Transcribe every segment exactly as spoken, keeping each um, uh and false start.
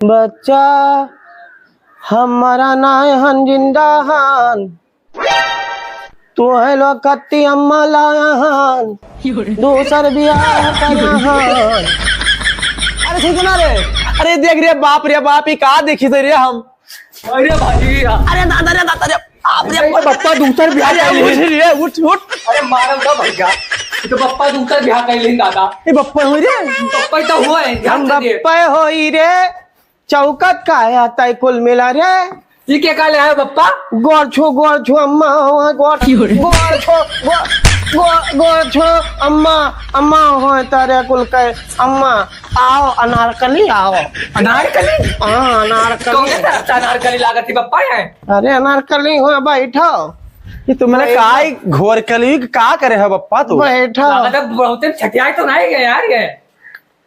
बच्चा, हमारा नाय हन, जिंदा हन। तू है लो कत्ती अम्मा लाया हन, दूसर बियाह करा हन। अरे सुन ना रे, अरे देख रे बाप रे बाप, ई का देखी थे रे हम। अरे भाई, अरे दादा रे दादा रे, बाप रे अरे बाप। बप्पा दूसर बियाह अरे कर उठ लेही। रे, उठ, उठ। अरे मारम का भैया, ये तो बप्पा दूसर बियाह कर लेही दादा। ए बप्पा होई रे। बप्पा ही तो हुआ है, ध्यान हम से दे। बप्पा होई रे। चौकत का है तै कुल मिला रे? ये क्या काले है बप्पा? गोड़ छू, गोड़ छू अम्मा, गोड़, की हो रे? गोड़ छू, गोड़, गोड़, गोड़ छू अम्मा, अम्मा हो तारे कुल के अम्मा, आओ अनारकली आओ। अनारकली? हाँ, अनारकली। कौन सा अच्छा अनारकली लागत है बप्पा है? अरे अनारकली हो, बैठो। ये तुमने बैठो। का ही घोर कली का करे है बप्पा तू? बैठो। लागत है बहुत छठियाई तो नहीं गए यार ये।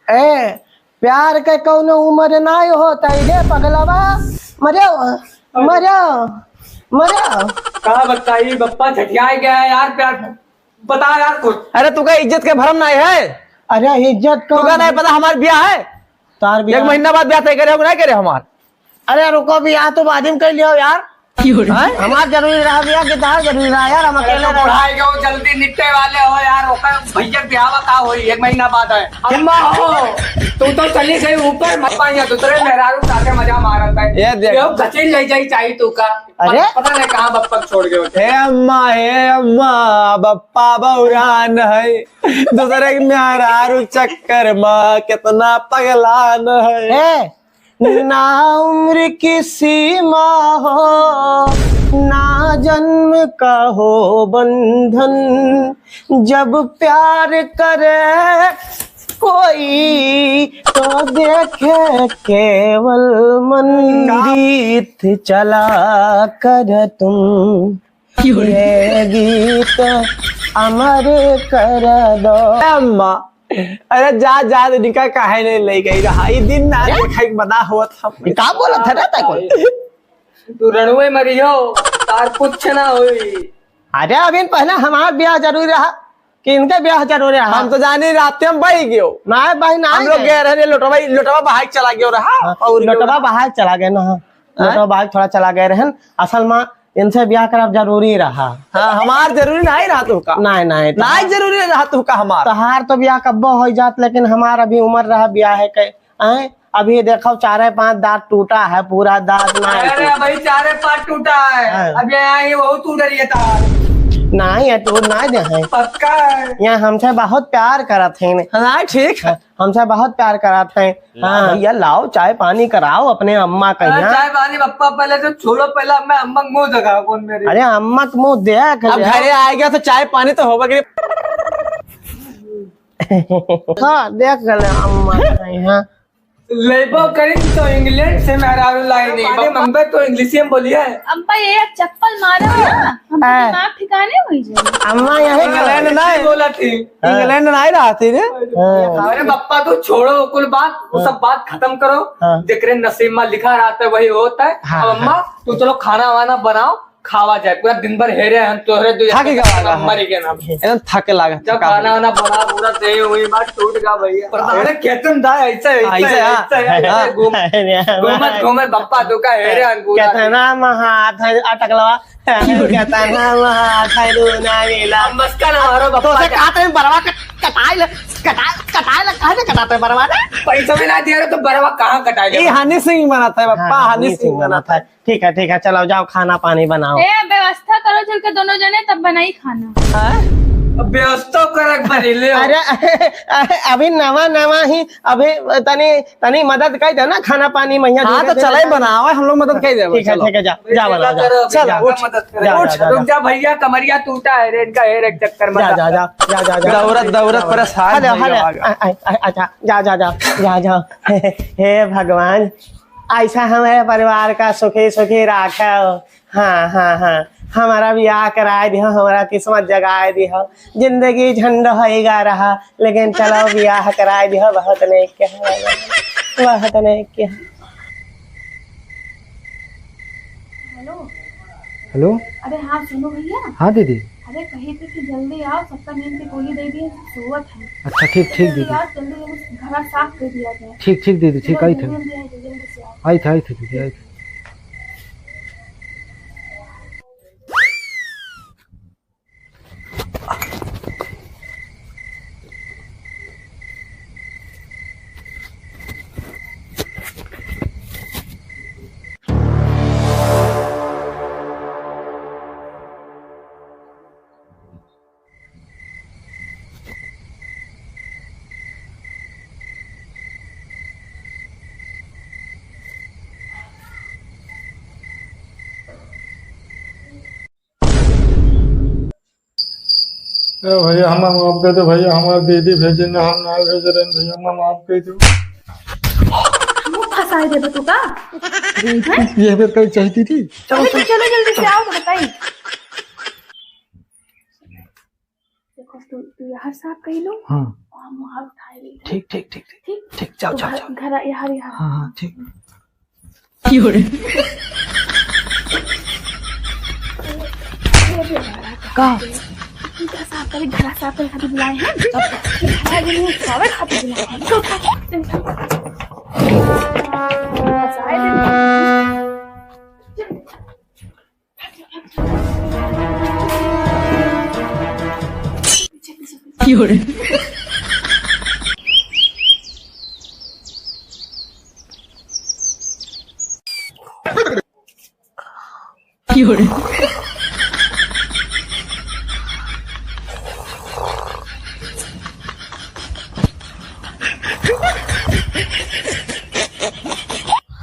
ए, प्यार के कौनो उम्र नाय होत है रे पगलवा। मरो, मरो, मरो। का बताई बप्पा, झटिया गया है यार प्यार। बता यार कुछ। अरे तू का इज्जत के भरम नाय है? अरे इज्जत का तू का नाय पता हमार ब्याह है? तार ब्याह। एक महीना बाद ब्याह तय करे हो, नाय करे हमार? अरे रुको, ब्याह तो बाद में कर लियो यार। की हो रहा है? हमार जरूरी रहा भैया कि तहार जरूरी रहा यार, हम अरे अकेले तो रहे। बुढ़ाई गए, जल्दी निपटे वाले हो यार, ओकर भैया के बियाह का होई, एक महीना बाद है। अम्मा हो, तू तो चली गई ऊपर, मत पाइया दूसरे मेहरारू साथे मजा मारत है। ये देख। ये गचिल ले जाई चाही तू का। अरे? पता, पता नहीं कहाँ बप्पा छोड़ गए होते। हे अम्मा, हे अम्मा, बप्पा बौरान है, दूसरे के मेहरारू चक्कर में कितना पगलान है। ए, ना उम्र की सीमा हो, ना जन्म का हो बंधन, जब प्यार करे कोई तो देखे केवल मन। गीत चला कर तुम ये गीत अमर कर दो। अम्मा, अरे जा, जा, इनका काहे नहीं ले गई रहा? ये दिन ना देखे के बना हुआ था। ये का बोला था ना तै कोई? तू रणुए मरी हो, तार कुछ ना होई। अरे अभी पहले हमार ब्याह जरूरी रहा कि इनके ब्याह जरूरी रहा? हम तो जानी रात में बही गयो। ना बही ना हम लोग गए। गए रहे, लोटवा, लोटवा बहाई चला गयो रहा। हाँ, और लोटवा बहाई चला गए ना। हाँ? लोटवा बहाई थोड़ा चला गए रहन। असल में इनसे ब्याह करब जरूरी रहा। हाँ, हमार जरूरी नाहीं रहा तुहका। नाहीं, नाहीं, नाहीं तहार जरूरी रहा तुहका हमार। तहार तो ब्याह कब्बो होइ जात, लेकिन हमार अभी उमर रहा ब्याह है के। आए, अभी देखो चारे पांच दांत टूटा है, पूरा दांत ना है अरे टूटा। भाई, चारे पांच टूटा है। हाँ। अब ये आई, वो टूट रही है तार। नाहीं, ये टूट नाहीं दे हैं। पक्का है। ये हमसे बहुत प्यार करत हैं। हाँ, ठीक है। हमसे बहुत प्यार करात हैं। हाँ। भैया लाओ चाय पानी कराओ अपने अम्मा का हाँ, यहाँ। चाय पानी पप्पा पहले तो छोड़ो, पहले मैं अम्मा के मुंह देखा कौन मेरे। अरे अम्मा के मुंह देख अब ले। घरे आ गया तो चाय पानी तो होबे करी। हाँ देख ले अम्मा का यहाँ। लेबो करी तो इंग्लैंड से मेहरारू लाई नहीं। अरे बम्बे तो इंग्लिश में बोलिए। अम्मा ये एक चप्पल मारा ना, हमको हाँ। दिमाग ठिकाने हुई जाए। अम्मा यही इंग्लैंड ना बोला थी। हाँ। इंग्लैंड ना ही रहा थी रे। हाँ। अरे बप्पा तू छोड़ो कुल बात, वो सब बात खत्म करो। हाँ। जेकरे नसीब में लिखा रहता है वही होता है। हाँ, अब अम्मा हाँ। तू चलो खाना वाना बनाओ, खावा जाए। पूरा दिन भर हेरे हम तोहरे दो थक गया लगा, मर गया ना। एकदम थक लगा, जब थका खाना हुआ। वाना बना पूरा दे हुई बात टूट गया भैया। अरे केतन दा ऐसे, ऐसे, ऐसे, हाँ। ऐसे, ऐसे हाँ। घूम, अरे घूमत, घूमत बप्पा तू का हेरे हम पूरा। केतना महा था अटकलवा। केतना महा था लूना नीला। अब मस्का ना मारो बप्पा तो से का। कहते हैं बरवा कट-, कटाई ले, कटाई, कटाई ले, कहाँ से कटाते हैं बरवा ने? पैसा भी ना दिया रे तो बरवा कहाँ कटाई ले? ये हनी सिंह बनाता है बप्पा, हाँ, हनी हनी सिंह सिंह बनाता है। बनाता है। ठीक है, ठीक है, चलो जाओ खाना पानी बनाओ। ए, व्यवस्था करो चल के दोनों जने, तब बनाई खाना। हाँ? अब व्यवस्था करे के पड़ी, ले आओ। अरे, अरे, अभी नवा नवा ही, अभी तनी, तनी मदद कर देना खाना पानी में, यहाँ हाँ, धीरे तो धीरे चले कर। बनाओ, हम लोग मदद कर देबो, ठीक है, चलो। ठीक है, जा, जा, जा, बना, जा। करो, चलो, जा, उठ, मदद करो। जा, उठ, जा, जा, रुक जा। जा भैया, कमरिया टूटा है रे, इनका हेर एक चक्कर में। जा, जा, जा, जा, जा, जा। दौड़त, दौड़त परेशान हेलो, हो हेलो, गया। आ, आ, आ, अच्छा, जा, जा, जा, जा, जा। हे भगवान, ऐसा हमारे परिवार का सुखी सुखी राखो। हाँ, हाँ, हाँ, हमारा ब्याह कराए दिहो, हमारा किस्मत जगाए दिहो। जिंदगी झंड होइगा रहा, लेकिन चलो ब्याह कराए दिहो, बहुत नेक के है, बहुत नेक के है। हेलो। हेलो। अरे हाँ, सुनो भैया। हाँ दीदी। अरे, कही थी कि जल्दी आओ, सबका नींद की गोली दे दिए, सब सोवत हैं। अच्छा, ठीक, ठीक जल्दी दीदी। आओ, जल्दी जल्दी घर साफ कर दिया जाए। ठीक, ठीक दीदी, ठीक, चलो, आई थे। जल्दी, जल्दी, जल्दी से आओ। आई थे, आई थे दीदी, आई थे। ए भैया, हमार माफ कर दो भैया, हमार दीदी भेजे ना, हम ना भेजे रहन भैया, हमार माफ कर दो। मुंह फंसाए देबे तू का? हैं? ये बेर कहीं चाहती थी। चलो, अरे तो चलो। चलो जल्दी से आओ तो बताई। देखो तू, तू यहाँ साफ कर लो। हाँ। और हम वहाँ उठाए ले। ठीक, ठीक, ठीक, ठीक। ठीक? ठीक, जाओ, तो जाओ, घर, जाओ। घर यहाँ, यहाँ। हाँ, हाँ, ठीक। क्यों रे? का? इनका साफ करे, घरा साफ करे खातिर बुलाए हैं। घरा आगे नहीं, खावे खातिर बुलाए हैं।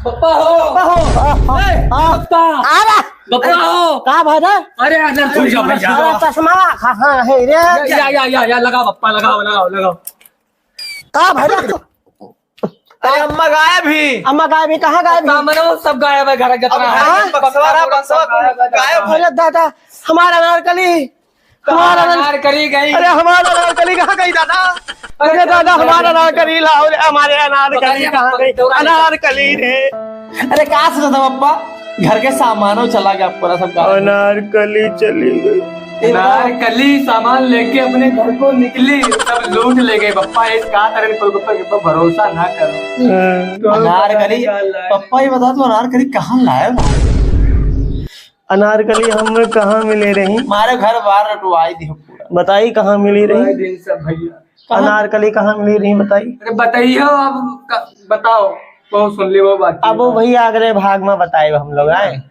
पप्पा हो। पप्पा हो। ए, आ, आ, पप्पा। आ रहा। पप्पा हो। का भाई रे? अरे, अंदर घुस जाओ, घुस जाओ। अरे, चश्मा कहाँ है रे? या, या, या, या, लगाओ पप्पा, लगाओ, लगाओ, लगाओ। का भाई रे? अरे, अम्मा गायब ही। अम्मा गायब ही, कहाँ गायब ही? सामने वो सब गायब है, घर के अब तरह। हाँ? बक्सवारा, बक्सवा गायब है। अरे दादा, हमारा अनारकली। हमारा अनारकली गई। अरे हमारा अनारकली कहाँ गई दादा? अरे अरे दादा, हमारा अनारकली लाओ रे, हमारे अनारकली कहाँ गई? अनारकली रे। अरे का सोचा था पप्पा? घर के सामानों चला गया पूरा सब गायब। अनारकली चली गई। अनारकली सामान लेके अपने घर को निकली, सब लूट ले गए पप्पा। इस का तरह कोई के ऊपर भरोसा ना करो। हाँ। अनारकली, पप्पा ये बता तू अनारकली कहाँ लाया? अनारकली हमें कहाँ मिले रही? हमारे घर बार लुटवाई दी पूरा। बताई कहाँ मिली रही? दिन सब भैया। कहाँ? अनारकली कहाँ मिली रही बताई? अरे बताइए अब क-, बताओ। बहुत सुन ली वो बात। अब वो भैया अगले भाग में बताए हम लोग आए।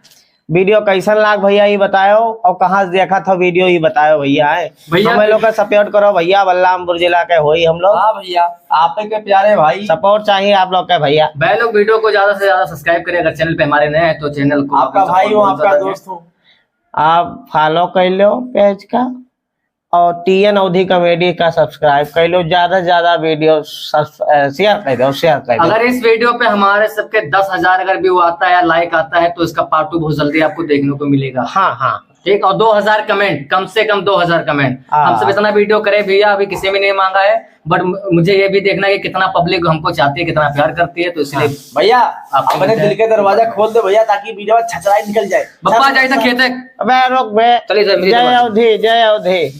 वीडियो कैसन लाग भैया ये बताओ और कहाँ से देखा था वीडियो ये बताओ भैया आए। भैया हमें लोग का सपोर्ट करो भैया, बलरामपुर जिला के होई हम लोग। हाँ भैया, आप ही के प्यारे भाई। सपोर्ट चाहिए आप लोग का भैया। भाई लोग वीडियो को ज्यादा से ज्यादा सब्सक्राइब करें, अगर चैनल पे हमारे नए हैं तो चैनल को आपका भाई हो, आपका दोस्त हो। आप फॉलो कर लो पेज का और टीएन अवधी कॉमेडी का सब्सक्राइब कर लो, ज्यादा से ज्यादा वीडियो सब्स-, अ, शेयर कर दो, शेयर कर दो। अगर इस वीडियो पे हमारे सबके दस हजार अगर व्यू आता है या लाइक आता है तो इसका पार्ट टू बहुत जल्दी आपको देखने को मिलेगा। हाँ, हाँ। ठीक, और दो हजार कमेंट, कम से कम दो हजार कमेंट। हाँ। हम सब इतना वीडियो करे भैया, अभी किसी में नहीं मांगा है, but मु-, मुझे ये भी देखना है कि कितना पब्लिक हमको चाहती है, कितना प्यार करती है, तो इसलिए हाँ। भैया, आपको अपने दिल के दरवाजा खोल दो भैया, ताकि वीडियो छछराई निकल जाए। बप्पा जाए था खेते। अबे रुक बे। चलिए सर, मेरी जय अवधी, जय अवधी।